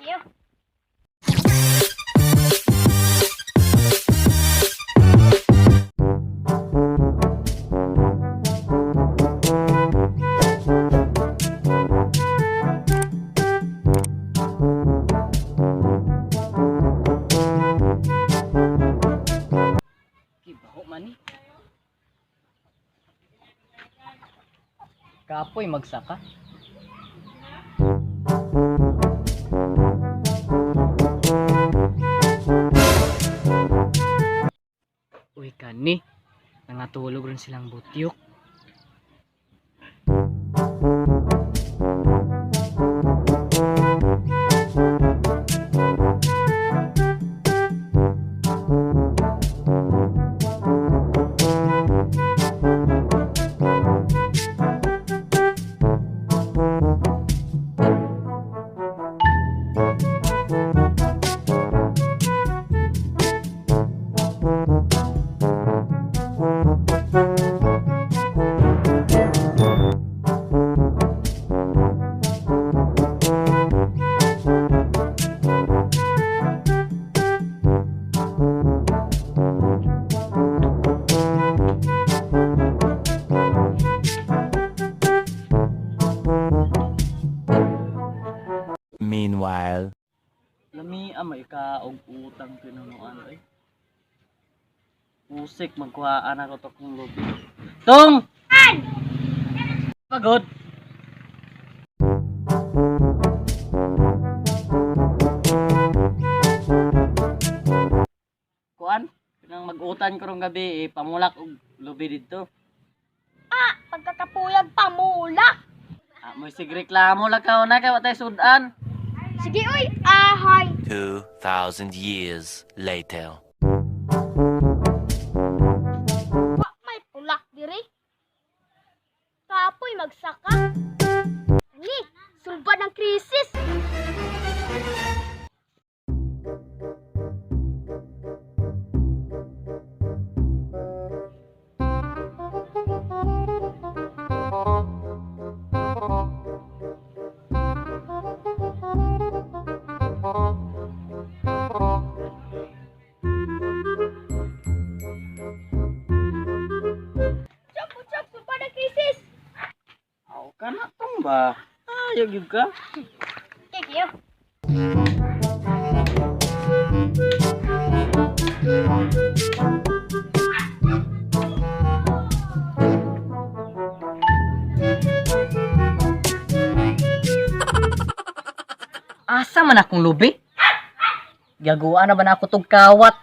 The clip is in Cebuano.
Kayo. Kibaho man ni. Kapoy magsaka. Uy kani, nangatulog rin silang butyok. Meanwhile. Lami ama ka og utang tinunuan ay. Usik magkuhaan ako to kong lubi. Tong! Pagod. Kuan, nang mag-utan ko rong gabi, eh, pamulak og lubi didto. Ah, pagkakapuyag pamulak. Ah, mo sig reklamo lang ka na kay wa tay sudan. Sige uy, ahay. 2,000 years later. Wa may pulak diri. Kapoy magsaka. Ani, sulbad ng krisis. Chok, chok, sulbad ng krisis. Aw ka na tong ba? Ayaw gyud ka. Kaya. Asa man akong lubi? Gagawa na ba na ako tug kawat?